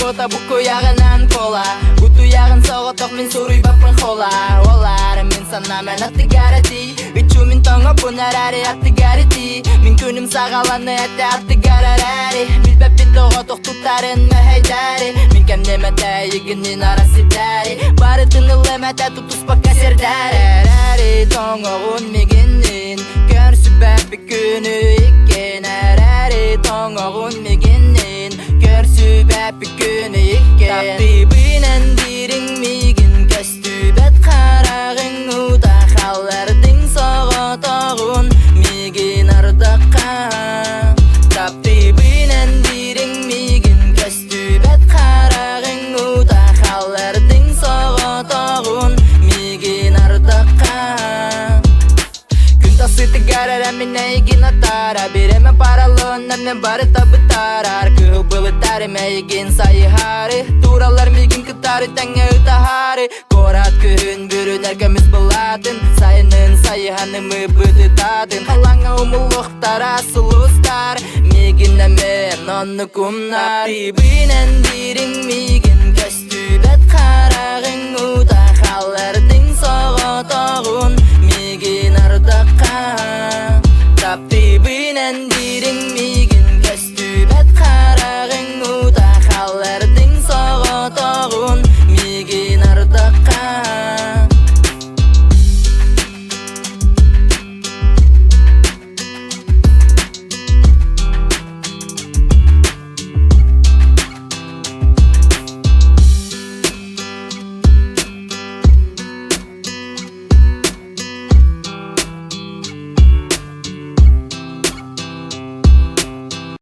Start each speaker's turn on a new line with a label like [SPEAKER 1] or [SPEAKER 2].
[SPEAKER 1] Фото буккуйаҕынан кола Утуйаҕын соҕотох мин суруйбаппын хола Олар мин санаам эн аттыгар этий Иччу мин тоҥоппун эрээри аттыгар итии Мин күнүм саҕаланы этэ аттыгар эрээри Билбэппит тоҕотох туттарын мэһэйдээри Мин кэмнэм этэ игинин ара сирдээри Барытын ыллам этэ тутуспакка сирдээри Эрээри тоҥоҕун мигиннин Көрсүбэппит күнү иккин Эрээри тоҥоҕун мигиннин Көрсүбэппит күнү иккин Таптыыбын эн дириҥ миигин Көстүбэт хараҕыҥ уута халлардыҥ соҕотоҕун миигин ардахха Таптыыбын эн дириҥ миигин Көстүбэт хараҕыҥ уута халлардыҥ соҕотоҕун миигин ардахха Күн тахсыытыгар эрэ мин эйигин атаара Бириэмэ параллонна мен барыта бытаарар Кыһыл былыттары мейигин сайыһаары Туураллар миигин кытары тэҥҥэ ытаһаары Куорат күһүн бүрүнэр көмүс былаатын Сайынын сайыһанымы бытытаатын Халаҥа умуллуохтара сулустар Миигин эмиэ оннук умнар Таптыыбын эн дириҥ миигин Көстүбэт хараҕыҥ.